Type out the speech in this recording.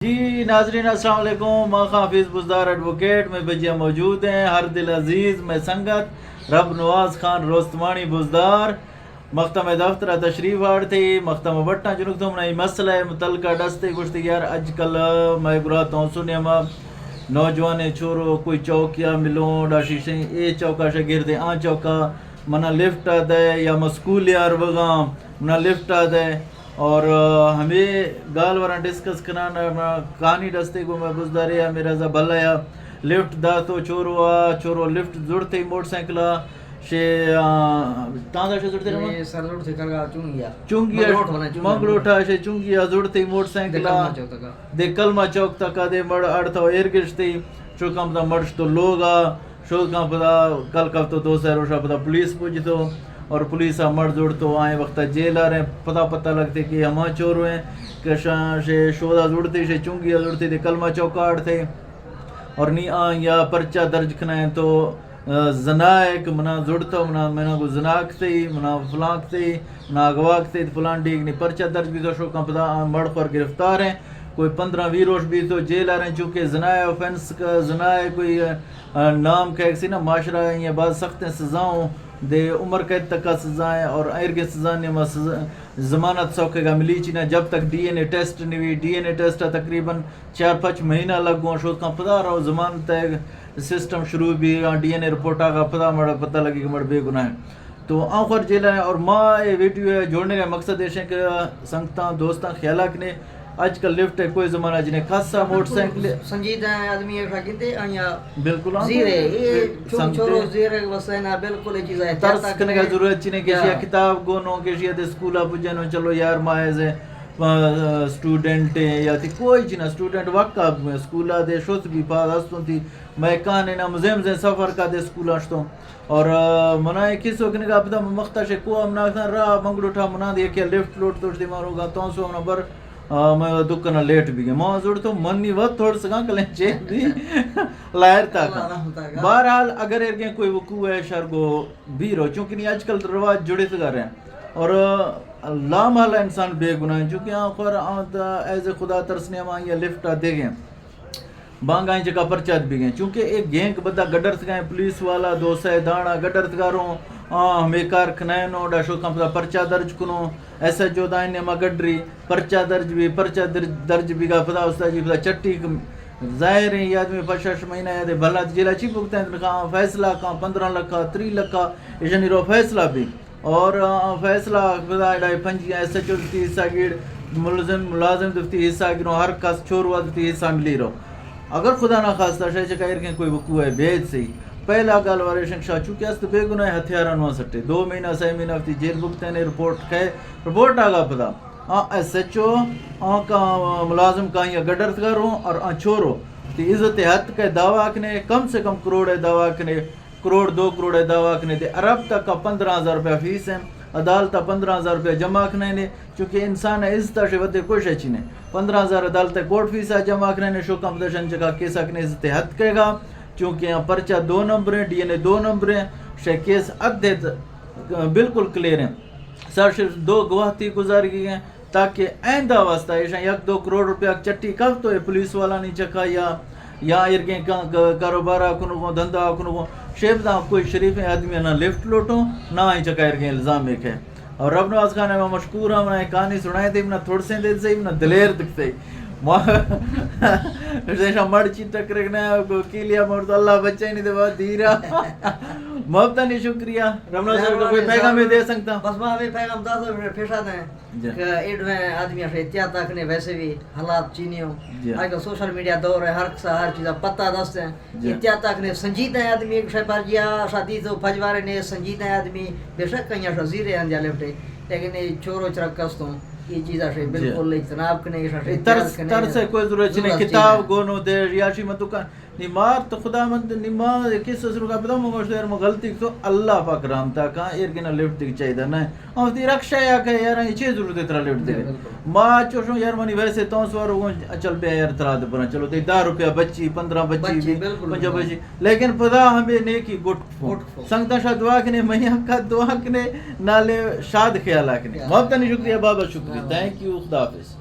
جی ناظرین، السلام علیکم۔ ما خان حفیظ بزدار ایڈووکیٹ میں بجیا موجود ہیں۔ ہر دل عزیز میں سنگت رب نواز خان روستمانی بزدار مختم دفتر ء تشریف آڑتے۔ مختم بٹاں جنک تو منا ای مسئلہ ہے متعلقہ ڈستے گوشتے یار، اج کل میں گرا تونسو نیما نوجوان چورو کوئی چوکیا ملوں ڈا شیشیں اے چوکا شگردے آ چوکا منا لفٹ آ دے یا مسکول یار بغاں منا لفٹ آ دے۔ اور، آ، ہمے گال وراں ڈسکس کنان، آ، کہانی ڈستے گوں میں بزدارے آ، میرا زا بھلا یا لفٹ دا تو چورو آ، چورو لفٹ زڑتے موٹر سائیکل آ، شے، آ، تاندا شے زڑتے رہنا؟ اے سر لوٹ سے کرگا چونگیا۔ چونگیا، منگلوٹ ہونا، چونگیا۔ منگلوٹا شے چونگیا زڑتے موٹر سائیکل آ۔ دے کلمہ چوک تکا دے مڑ اڑ تو ایر گشتے، چوکم دا مڑ شتو لوگا، شودکاں پدا کل کفتو دو سہ روشا پدا پولیس پجتو اور پولیس ء مڑ زڑتو آئیں وقت جیل ء رہیں۔ پدا پتہ لگتے کہ ہما چورو ہیں کہ شاں شے شودا زڑتے، شے چنگی ء زڑتے دے کلمہ چوکاڑ تھے اور نی آں یا پرچہ درج کنائیں تو، آ، زنا ہے کہ منا زڑتو، منا، منا کو زنا کتے، منا فلان کتے، منا اغوا کتے، فلان ڈیگ نی پرچہ درج بیتو۔ شوکاں پدا آں مڑ خور گرفتار ہیں۔ کوئی پندرہ ویروش بیتو جیل ء رہیں، چونکہ زنا ہے اوفنس کا، زنا ہے کوئی، آ، نام کہیک سی نا، معاشرہ یہ باز سخت ہیں سزا ہوں، دے عمر قید تک کا سزا ہیں اور ایرگیں سزا نے ما سزا، ضمانت سوکے گا ملی چی نا، جب تک ڈی این اے ٹیسٹ نہیں ہوئی، ڈی این اے ٹیسٹ تقریباً چار پنچ مہینہ لگ گوں، شوت کاں پدا رو ضمانت سسٹم شروع بھی، ڈی این اے رپورٹ آگا پدا مڑ پتہ لگی کہ مڑ بے گناہ ہیں۔ تو آں خور جیل ء اور ما اے ویڈیو ء جوڑنے کا مقصد ایش ہے کہ سنگتاں، دوستاں خیال کنے، آج کل لفٹ ہے کوئی زمانہ جنے خاصا موٹر سائیکل۔ سنجیدہ آدمی ہے، گندے آیا۔ بالکل، ہاں۔ زیرے، اے چھوٹو سنگتے۔ چھوٹو زیرے وسینا، بالکل اے چیز ہے۔ ترس کرنے کا ضرورت چنے کہ یا۔ شیا کتاب گونو، کہ شیا دے اسکول آ پجنو، چلو یار ما ایز اے، آ، اسٹوڈنٹ ہیں یا تھی کوئی چنا اسٹوڈنٹ وقت آ اسکول آ دے شوت بھی پا دستوں تھی، میں کہنے نا مزے مزے سفر کا دے اسکول آشتوں۔ اور، آ، منا اے کسو کنگا پدا مختا شے کو ہم ناکتاں را منگلوٹا منا دے کہ لفٹ لوٹ توش دے مارو گا تونسو ہم بر، آ، میں دکنا لیٹ بھی گئے۔ ما زوڑ تو منی وقت تھوڑ سگا کلیں چے دی لاہر تا اللہ کا۔ رحم تا کا۔ بہرحال اگر ایرگیں کوئی وقوع ہے شر گو بیرو، چونکہ نی آج کل رواج جڑے سگا رہے ہیں۔ اور، آ، لامحالہ انسان بے گناہ ہیں، چونکہ آن خور آن تا ایز خدا ترسنے ہم آن یا لفٹ آ دے گئے۔ بانگائیں جگہ پرچہ بیگیں، چونکہ ایک گینگ بدا گڈرتگائیں، پولیس والا دو سہ دانا گڈرتگا روں، آ، ہمے کار کنائنو، ڈا شوکاں پدا پرچہ درج کنو، ایس ایچ او دائیں نیما گڈری، پرچہ درج بی، پرچہ درج، درج بیگا پدا استاد جی پدا چٹی ک-، ظاہر ہیں، یہ آدمی پشش مہینہ یادے بھلا جیلا چی بھگتیں، تنخواہ فیصلہ کاں، پندرہ لکھا، تری لکھا، ایشانی رو فیصلہ بی۔ اور، آ، فیصلہ خدا اڑائے پنجی ایس ایچ او دفتی حصہ گیڑ، ملزم، ملازم دفتی حصہ گیڑوں، ہر کس چوروا دفتی حصہ ملی رو۔ اگر خدا نہ خواستہ شے چکا ایرگیں کوئی وقوع ہے بید سے، پہلا گال وارے شنگ شاہ چونکہ است بے گناہ ہتھیاران وہاں سٹے۔ دو مہینہ، سہ مہینہ وتی جیل بھگتے نے رپورٹ کہے، رپورٹ آگا پدا۔ آ ایس ایچ او، آ کا ملازم کاں یا گڈر تگا رو اور آ چورو۔ تی عزت حد کے دعویٰ کنے، کم سے کم کروڑ ہے دعویٰ کنے۔ کروڑ، دو کروڑ ء دعویٰ کنے دے، ارب تک ء پندرہ ہزار روپیہ فیس ہیں، عدالت ء پندرہ ہزار روپیہ جمع کنے نے، چونکہ انسان ء عزت ء شے ودے کوشش چینے۔ پندرہ ہزار عدالت ء کورٹ فیس ء جمع کنے نے، شوکاں پدا شن جگہ کیس ء کنے عزت ء حد کہے گا، چونکہ یہاں پرچہ دو نمبر ہیں، ڈی این اے دو نمبر ہیں، شے کیس ادھے ت-، بالکل کلیئر ہیں۔ سر صرف دو گواہ تی گزارگی ہیں، تاکہ آئندہ واسطہ ایشاں یک دو کروڑ روپیہ چٹی کفت تو اے پولیس والانی چکا یا، یا ایرگیں کاں ک-، کاروبارا کنگوں، دھندا کنگوں، شیبداں کوئی شریفیں آدمی نہ لفٹ لوٹوں، نہ آئی چکا ایرگیں الزام ایک ہے۔ اور رب نواز خان ء ما مشکور ہاں، منا کہانی سنائے تھے، منا تھوڑ سے دل سے، منا دلیر دکھتے۔ ما ایشاں مڑ چی ٹکرک نہ، کو کیلیا مر تو اللہ بچائے نہیں دے بہت دھیرا۔ محبتانی شکریہ۔ رب نواز صاحب کا کوئی پیغام دے سکتا؟ بس ما ہمیں پیغام داتا پیشا دیں۔ جی۔ کہ ایڈویں آدمی اش احتیاط آکھنے، ویسے بھی حالات چینی ہوں۔ جی۔ آج کل سوشل میڈیا دور ہے، ہر کسا ہر چیزا پتہ دست ہیں۔ جی۔ احتیاط آکھنے، سنجیدہ آدمی ایک شے پر گیا، شادی تو پھجوارے نے سنجیدہ آدمی، بے شک کہیں اش زیرے آن جالے اٹھے، لیکن یہ چورو چرک کستوں، یہ چیزا شے جی۔ بالکل اجتناب کنے، یہ شے احتیاط ترس، کنے۔ ترس ہے کوئی ضرورت نہیں، ضرورت کتاب نہیں۔ گونو دے، یا شی متو کا نی مار تو خدا مند نی ما کس سر کا پدا مو گوشت یار مو غلطی تو اللہ پاک رحمتا کاں ایر گنا لفٹ دیگ چاہیدا نہ۔ ہم وتی رکشہ یا کہ یار یہ چیز ضرورت ہے ترا لفٹ دے۔ بالکل۔ ما چوشوں یار منی ویسے تو سوار ہوں، چل بیا یار ترا دے برا، چلو تے دہ روپیہ بچی، پندرہ بچی بچی، بھی، بالکل، پنجاہ بالکل۔ بچی۔ لیکن پدا ہمیں نیکی گٹ پھو۔ گٹ پھو۔ سنگتاں شاہ دعا کنے، میاں کا دعا کنے، نالے شاد خیال آکنے۔ یا۔ محبتانی شکریہ بابا، شکریہ۔ یا۔ تھینک یو، خدا حافظ۔